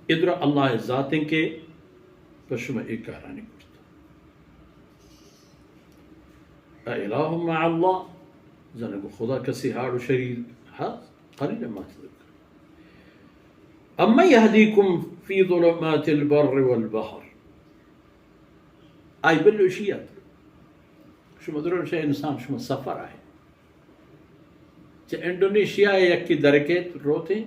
ادرا اللہ ذات ہیں کہ پہ شما اے کارانی کرتا۔ اَأَلِهٌ مَعَ اللَّهِ، زانگو خدا کسی ہاڑ و شریک ہست؟ قلیلا ما تذکرون۔ أَمَّن يَهْدِيكُمْ فِي ظُلُمَاتِ الْبَرِّ وَالْبَحْرِ۔ آئی بلوشیات۔ شما درو شے انسان، شما سفر آئے۔ چہ انڈونیشیا ءَ یکے درکیت روت ایں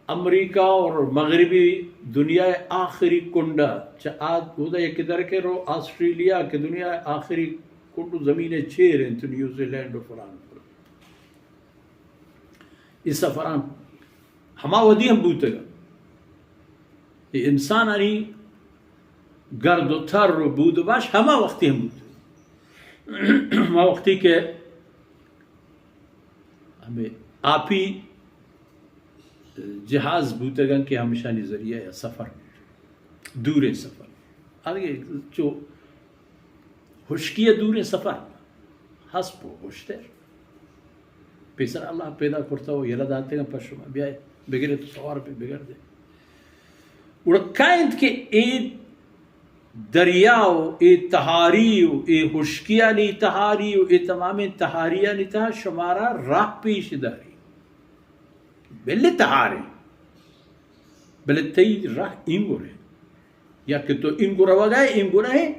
امریکہ اور مغربی دنیا ءِ آخری کنڈا، چہ آ اودا یکے درکیت رو آسٹریلیا کہ دنیا ءِ آخری کنڈ و زمین ءِ چیر انت، نیوزی لینڈ و فلان فلان۔ اے سفران ہما وھدی ہم بوتگ۔ اے انسانانی گرد و تر و بود و باش ہما وقتی ہم بوتگ۔ ہما وقتی کہ ہمے آپی جہاز بوتگن کہ ہمشانی ذریعہ ءَ سفر بوتگ، دوریں سفر۔ آدگہ چو ہشکی ءَ دوریں سفر، ہسپ و ہشتر۔ پیسر اللہ پیدا کرتا و یلہ داتگن پہ شما، بیائے بگرے تو سوار بے، بگردے۔ گڑا کئے انت کہ اے دریا و اے تہاری و اے ہشکیانی تہاری و اے تمامیں تہاریانی تہا شمارا راہ پیش داری۔ بلے تہاریں، بلے تئی راہ اینگریں۔ یا کہ تو اینگو روگا ئے، اینگو نہ ئے،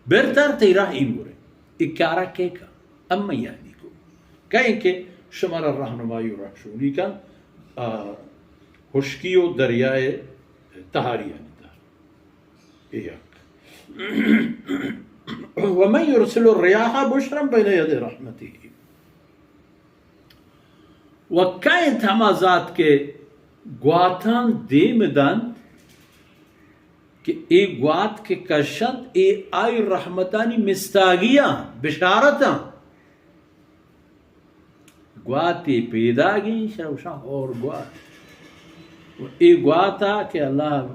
برتر تئی راہ اینگریں۔ اے کارا کئے کن؟ أَمَّن يَهْدِيكُمْ۔ کئے کہ شمارا راہنمائی و راہشونی کن، آ، ہشکی و دریائے تہاریانی تہا۔ اے یک۔ وَمَن يُرْسِلِ الرِّيَاحَ بُشْرًا بَيْنَ يَدَيْ رَحْمَتِهِ۔ و کئے انت ہما ذات کہ گواتان دیم دنت کہ اے گوات کہ کشنت، اے آئی رحمتانی مستاگیاں، بشارتاں۔ گواتے پیداگیں، شہ، شہ ہور گوات۔ و اے گواتا کہ اللہ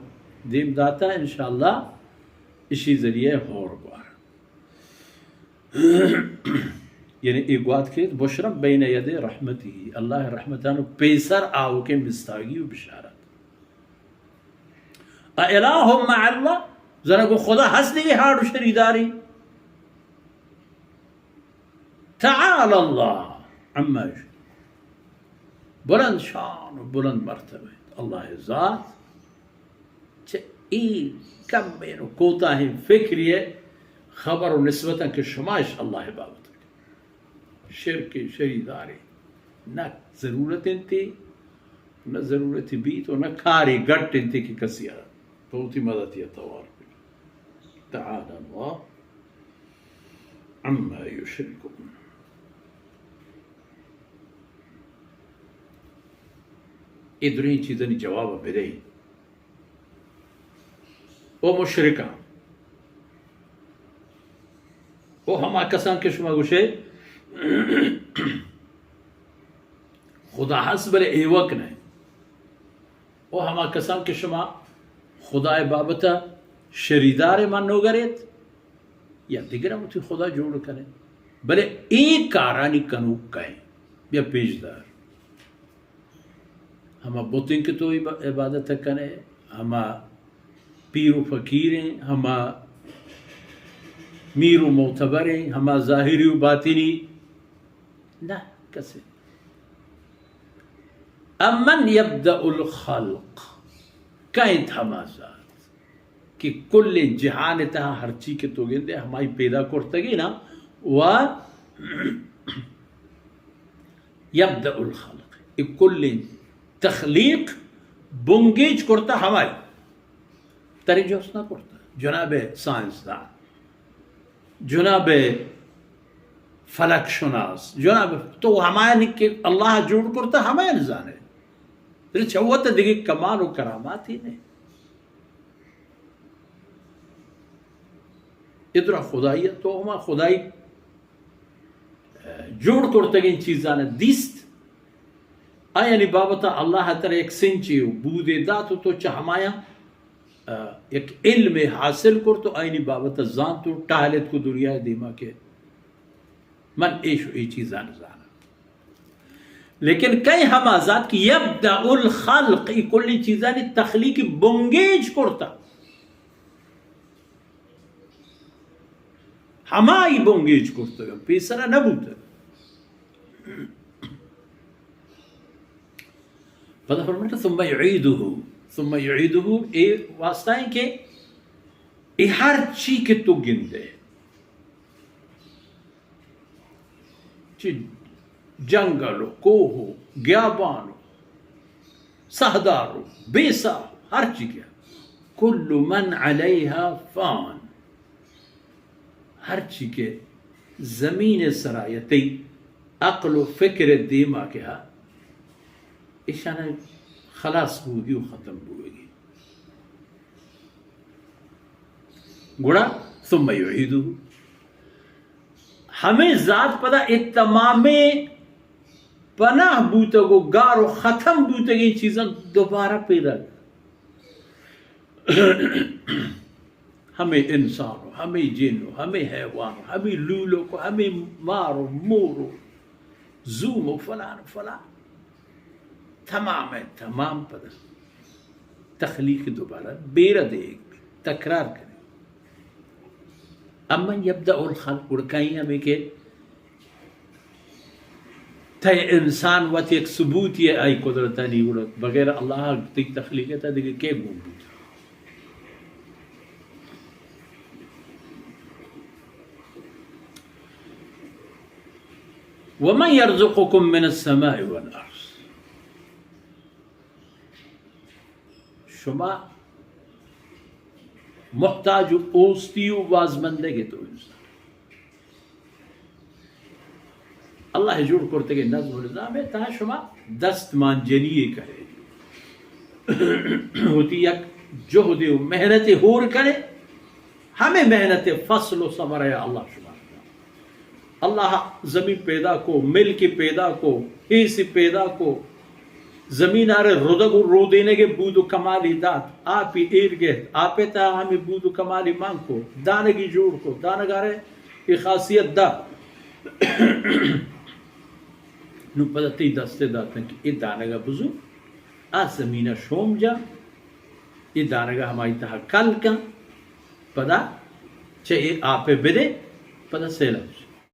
دیم داتا، انشاءاللہ اشی ذریعہ ہور گوار۔ یعنی اے گوات کہ بشرا بین یدی رحمتہ، اللہ رحمتانو پیسر آوکیں مستاگی و بشارت۔ أَإِلَهٌ مَعَ اللَّهِ، زانگو خدا ہست دگہ ہاڑ و شریداری؟ تَعَالَى اللَّهُ عَمَّا يُشْرِكُونَ۔ بلند شان و بلند مرتبہ انت اللہ ذات چہ اے کمیں و کوتاہیں فکری ء خبر و نسبتاں کہ شما اش اللہ ء بابت ء شرک ء شریدارے، نہ ضرورت انت، نہ ضرورت بیت و نہ کارے گٹ انت کہ کسی ء تو وتی مدد ء توار بہ۔ تعالی اللہ عما یشرکون۔ اے درہیں چیزانی جواب ء بدئے۔ او مشرکاں، او ہما کساں کہ شما گوشے خدا ہست بلے ایوک نہ، او ہما کساں کہ شما خدا ء بابت ء شریدار ء منوگر ایت یا دگراں وتی خدا جوڑ کن ایت، بلے اے کارانی کنوک کئے؟ بیا پیش دار۔ ہما بتیں کہ تو عب-، عبادت ء کن ئے، ہما پیر و فقیریں، ہما میر و معتبریں، ہما ظاہری و باطنی، نہ کسے۔ امن یبدأ الخلق، کئے انت ہما ذات کہ کلیں جہان ء تہا ہرچی کہ تو گندے ہمائی پیدا کرتگی نا، و یبدأ الخلق، اے کلیں تخلیق بنگیج کرتا ہمائی، ترے جست نہ کرتا۔ جناب سائنسدان، جناب فلک شناس، جناب تو ہمایانی کہ اللہ جوڑ کرتا ہمایان زانے، ترے چہ وت دگہ کمال و کراماتی نے۔ ادرا خدائی تو ہما خدائی جوڑ کرتگیں چیزاں دیست، آیانی بابت ء اللہ ترا یک سنچے و بودے دات و تو چہ ہمایاں، ء، یک علمے حاصل کرت و آیانی بابت ء زانت و ٹہل اتک و دنیا ء دیما کہ من ایش و اے چیزاں زاناں۔ لیکن کئے؟ ہما ذات کہ یبدأ الخلق، ای کلی چیزانی تخلیق بنگیج کرتا، ہمائی بنگیج کرتگ، پیسرا نہ بوتگ۔ پدا فرمائتا ثم یعیدہ، ثم یعیدہ، اے واسطہ ہیں کہ اے ہر چی کہ تو گندے، چہ جنگل و کوہ و گیابان و ساہدار و بے ساہ، ہر چی کہ کل من علیہا فان، ہر چی کہ زمین سرا یا تئی عقل و فکر دیما کہ ہا، ایشان خلاص بوگی و ختم بوگی۔ گڑا ثم یعیدہ، ہمے ذات پدا اے تمامیں پناہ بوتگ و گار و ختم بوتگیں چیزاں دوبارہ پیدا، ہمے انسان و ہمے جن و ہمے حیوان و ہمے لولک و ہمے مار و مور و زوم و فلان و فلان، تمام ء تمام پدا تخلیق دوبارہ بیرہ دیگ، تکرار کنگ۔ امن یبدأ الخلق، گڑا کئیں ہمے کہ تئی انسان وت یک ثبوتی ء آئی قدرتانی، گڑا بغیر اللہ ء تئی تخلیق ء تھا دگہ کئے گون بوت؟ ومن یرزقکم من السماء والارض، شما محتاج و اوستی و بازمندگ تو انسان۔ اللہ جوڑ کرتگیں نظم و نظام ء تہا شما دست مانجنی ء کرے، وتی یک جہدے و محنتے ہور کرے، ہمے محنت ء فصل و ثمرہ ء اللہ شما۔ اللہ زمین پیدا کو، ملک پیدا کو، ہیس پیدا کو، زمین آرے ردگ و رودینگ بود و کمالی دات، آپی ایر گہت، آپے تہا ہمے بود و کمالی مان کو، دانگی جوڑ کو، دانگارے اے خاصیت دات۔ نو پدا تئی دستے داتن کہ اے دانگا بزو، آ زمینا شوم جا، اے دانگا ہمائی تہا کل کن، پدا چہ اے آپے بدے، پدا سیلاب۔